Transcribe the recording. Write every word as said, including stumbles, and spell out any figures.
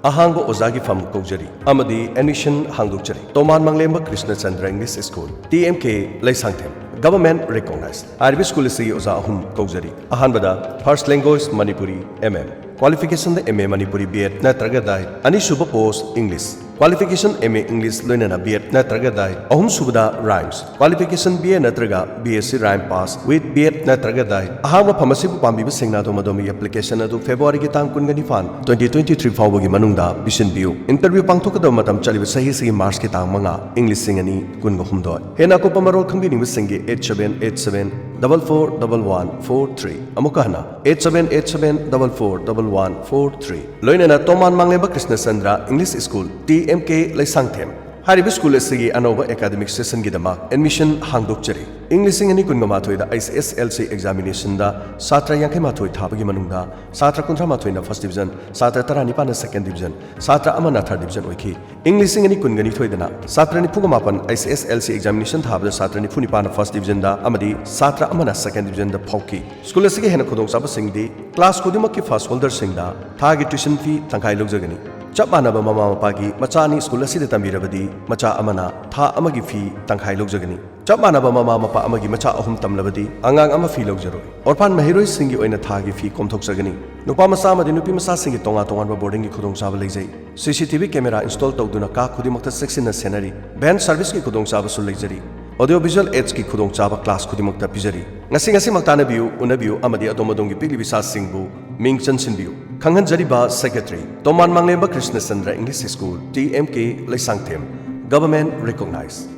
ꯑꯍꯥꯡꯕ ꯑꯣꯖꯥꯒꯤ ꯐꯝ ꯀꯧꯖꯔꯤ ꯑꯃꯗꯤ admission ꯍꯥꯡꯗꯣꯛꯆꯔꯤ꯫ ꯇꯣꯃꯥꯟ ꯃꯪꯂꯦꯝꯕ Krishna Chandra English School, T M K, Leishangthem, government recognized꯫ ꯍꯥꯏꯔꯤꯕ school ꯑꯁꯤꯒꯤ ꯑꯣꯖꯥ ꯑꯍꯨꯝ ꯀꯧꯖꯔꯤ꯫ ꯑꯍꯥꯟꯕꯗ first language Manipuri, M M, qualification the M A Manipuri B Ed ꯅꯠꯇ꯭ꯔꯒ D.Ed꯫ ꯑꯅꯤꯁꯨꯕ post English, qualification M A English ꯂꯣꯏꯅꯅ B Ed ꯅꯠꯇ꯭ꯔꯒ D.Ed꯫ ꯑꯍꯨꯝꯁꯨꯕꯗ rhymes, qualification B A ꯅꯠꯇ꯭ꯔꯒ B S C rhyme pass with B Ed ꯅꯠꯇ꯭ꯔꯒ D.Ed꯫ ꯑꯍꯥꯡꯕ ꯐꯝ ꯑꯁꯤꯕꯨ ꯄꯥꯝꯕꯤꯕꯁꯤꯡꯅ ꯑꯗꯣꯝ ꯑꯗꯣꯝꯒꯤ application ꯑꯗꯨ February ꯒꯤ ꯇꯥꯡ ꯀꯨꯟꯒ ꯅꯤꯄꯥꯟ, twenty twenty-three ꯐꯥꯎꯕꯒꯤ ꯃꯅꯨꯡꯗ ꯄꯤꯁꯤꯟꯕꯤꯌꯨ꯫ Interview ꯄꯥꯡꯊꯣꯛꯀꯗꯕ ꯃꯇꯝ ꯆꯠꯂꯤꯕ ꯆꯍꯤ ꯑꯁꯤꯒꯤ March ꯀꯤ ꯇꯥꯡ ꯃꯉꯥ, ꯏꯪ ꯂꯤꯁꯤꯡ ꯑꯅꯤ ꯀꯨꯟꯒ ꯍꯨꯝꯗꯣꯏ꯫ ꯍꯦꯟꯅ ꯑꯀꯨꯞꯄ ꯃꯔꯣꯜ ꯈꯪꯕꯤꯅꯤꯡꯕꯁꯤꯡꯒꯤ eight seven eight seven double four double one four three꯫ ꯑꯃꯨꯛꯀ ꯍꯟꯅ, eight seven eight seven double four double one four three꯫ ꯂꯣꯏꯅꯅ ꯇꯣꯃꯥꯟ ꯃꯥꯡꯂꯦꯝꯕ Krishna Chandra English School, T M K, Leishangthem. ꯍꯥꯏꯔꯤꯕ school ꯑꯁꯤꯒꯤ ꯑꯅꯧꯕ academic session ꯒꯤꯗꯃꯛ admission ꯍꯥꯡꯗꯣꯛꯆꯔꯤ꯫ ꯏꯪ ꯂꯤꯁꯤꯡ ꯑꯅꯤ ꯀꯨꯟꯒ ꯃꯥꯊꯣꯏꯗ H S L C examination ꯗ ꯁꯥꯇ꯭ꯔ ꯌꯥꯡꯈꯩ ꯃꯥꯊꯣꯏ ꯊꯥꯕꯒꯤ ꯃꯅꯨꯡꯗ ꯁꯥꯇ꯭ꯔ ꯀꯨꯟꯊ꯭ꯔꯥ ꯃꯥꯊꯣꯏꯅ first division, ꯁꯥꯇ꯭ꯔ ꯇꯔꯥꯅꯤꯄꯥꯟꯅ second division, ꯁꯥꯇ꯭ꯔ ꯑꯃꯅ third division ꯑꯣꯏꯈꯤ꯫ ꯏꯪ ꯂꯤꯁꯤꯡ ꯑꯅꯤ ꯀꯨꯟꯒ ꯅꯤꯊꯣꯏꯗꯅ ꯁꯥꯇ꯭ꯔ ꯅꯤꯐꯨꯒ ꯃꯥꯄꯟ H S L C examination ꯊꯥꯕꯗ ꯁꯥꯇ꯭ꯔ ꯅꯤꯐꯨ ꯅꯤꯄꯥꯟꯅ first division ꯗ ꯑꯃꯗꯤ ꯁꯥꯇ꯭ꯔ ꯑꯃꯅ second division ꯗ ꯐꯥꯎꯈꯤ꯫ School ꯑꯁꯤꯒꯤ ꯍꯦꯟꯅ ꯈꯨꯗꯣꯡꯆꯥꯕꯁꯤꯡꯗꯤ class ꯈꯨꯗꯤꯡꯃꯛꯀꯤ first holder ꯁꯤꯡꯗ ꯊꯥꯒꯤ tuition fee ꯇꯪꯈꯥꯏ ꯂꯧꯖꯒꯅꯤ꯫ ꯆꯞ ꯃꯥꯟꯅꯕ ꯃꯃꯥ ꯃꯄꯥꯒꯤ ꯃꯆꯥ ꯑꯅꯤ school ꯑꯁꯤꯗ ꯇꯝꯕꯤꯔꯕꯗꯤ ꯃꯆꯥ ꯑꯃꯅ ꯊꯥ ꯑꯃꯒꯤ fee ꯇꯪꯈꯥꯏ ꯂꯧꯖꯒꯅꯤ꯫ ꯆꯞ ꯃꯥꯟꯅꯕ ꯃꯃꯥ ꯃꯄꯥ ꯑꯃꯒꯤ ꯃꯆꯥ ꯑꯍꯨꯝ ꯇꯝꯂꯕꯗꯤ ꯑꯉꯥꯡ ꯑꯃ fee ꯂꯧꯖꯔꯣꯏ꯫ Orphan ꯃꯍꯩꯔꯣꯏꯁꯤꯡꯒꯤ ꯑꯣꯏꯅ ꯊꯥꯒꯤ fee ꯀꯣꯝꯊꯣꯛꯆꯒꯅꯤ꯫ ꯅꯨꯄꯥ ꯃꯆꯥ ꯑꯃꯗꯤ ꯅꯨꯄꯤ ꯃꯆꯥꯁꯤꯡꯒꯤ ꯇꯣꯉꯥꯟ ꯇꯣꯉꯥꯟꯕ boarding ꯒꯤ ꯈꯨꯗꯣꯡꯆꯥꯕ ꯂꯩꯖꯩ꯫ C C T V camera install ꯇꯧꯗꯨꯅ ꯀꯥ ꯈꯨꯗꯤꯡꯃꯛꯇ ꯆꯦꯛꯁꯤꯟꯅ ꯁꯦꯟꯅꯔꯤ꯫ Van service ꯀꯤ ꯈꯨꯗꯣꯡꯆꯥꯕꯁꯨ ꯂꯩꯖꯔꯤ꯫ Audio visual aids ꯀꯤ ꯈꯨꯗꯣꯡꯆꯥꯕ class ꯈꯨꯗꯤꯡꯃꯛꯇ ꯄꯤꯖꯔꯤ꯫ ꯉꯁꯤ ꯉꯁꯤꯃꯛ ꯇꯥꯟꯅꯕꯤꯌꯨ, ꯎꯅꯕꯤꯌꯨ ꯑꯃꯗꯤ ꯑꯗꯣꯝ ꯑꯗꯣꯝꯒꯤ ꯄꯤꯛꯂꯤꯕ ꯏꯆꯥꯁꯤꯡꯕꯨ ꯃꯤꯡ ꯆꯟꯁꯤꯟꯕꯤꯌꯨ꯫ ꯈꯪꯍꯟꯖꯔꯤꯕ secretary, ꯇꯣꯃꯥꯟ ꯃꯥꯡꯂꯦꯝꯕ Krishna Chandra English School, T M K, Leishangthem, government recognized꯫